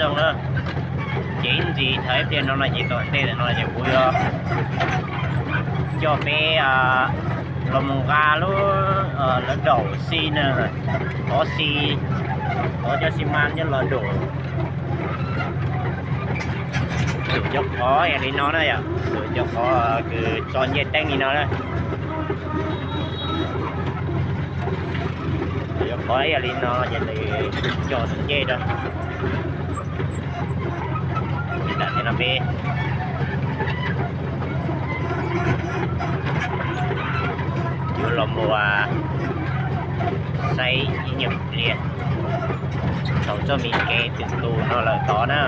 Ces ib ntsis thaum ib pliag no no ces tom ntej no ces kuv yuav coj peb los mus nqa lub, lawv daum xi na, qhov xi, qhov cov xi mas coj los daum, daum cov qhov yog li no na yom, daum cov qhov kws tso ncej teeb li no na. Cov qhov yog li no ces nws coj ncej rau. Tam sim no peb yuav los mus saib ib nyuag pliag thaum txoj me kev twm lus no lawm tod na.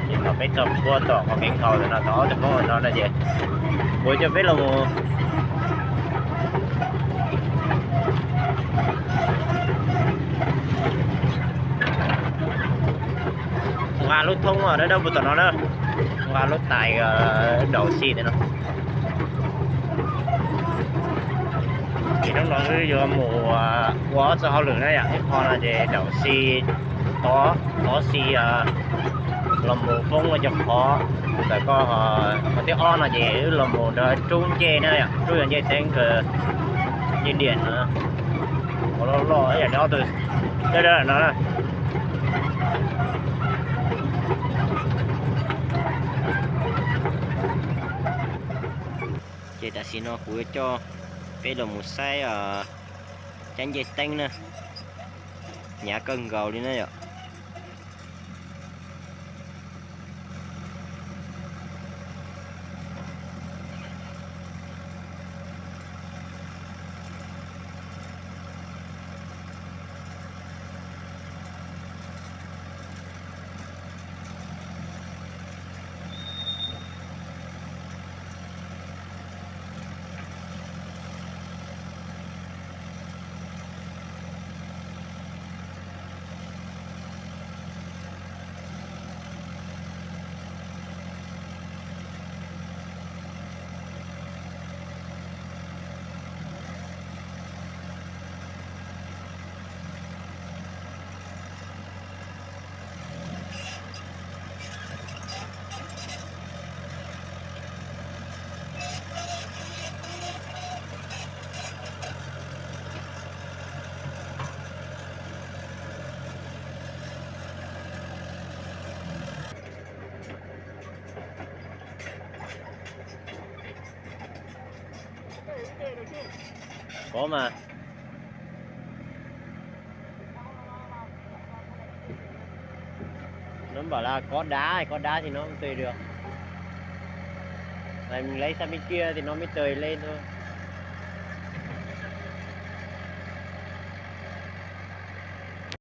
Ces thaum peb txog puag tom qhov kev nkaus ntawm no tod ob tug Hmoob no no ces kuv coj peb los mus nqa lub thoob dawb dawb puag tom no na, nqa lub tais daum xi ntawm no. Ces hnub no wb yuav mus ua ob txoj hauj lwm na yom, ib qho no ces daum xi, tov, tov xi los mus foob ua cov qhov, ntawm ko, qhov thib ob no ces wb los mus nrog rub ncej na yom, rub yog ncej teeb, ncej diam no, qhov loj loj ib yam li ob tug dawb dawb no na. Ces tam sim no kuv yuav coj peb los mus saib cov ncej teeb na, hnyav kawg nkaus li na yom. Kov mas. Nó bảo là có đá, có đá thì nó mới tơi được. Này mình lấy sang bên kia thì nó mới tơi lên thôi.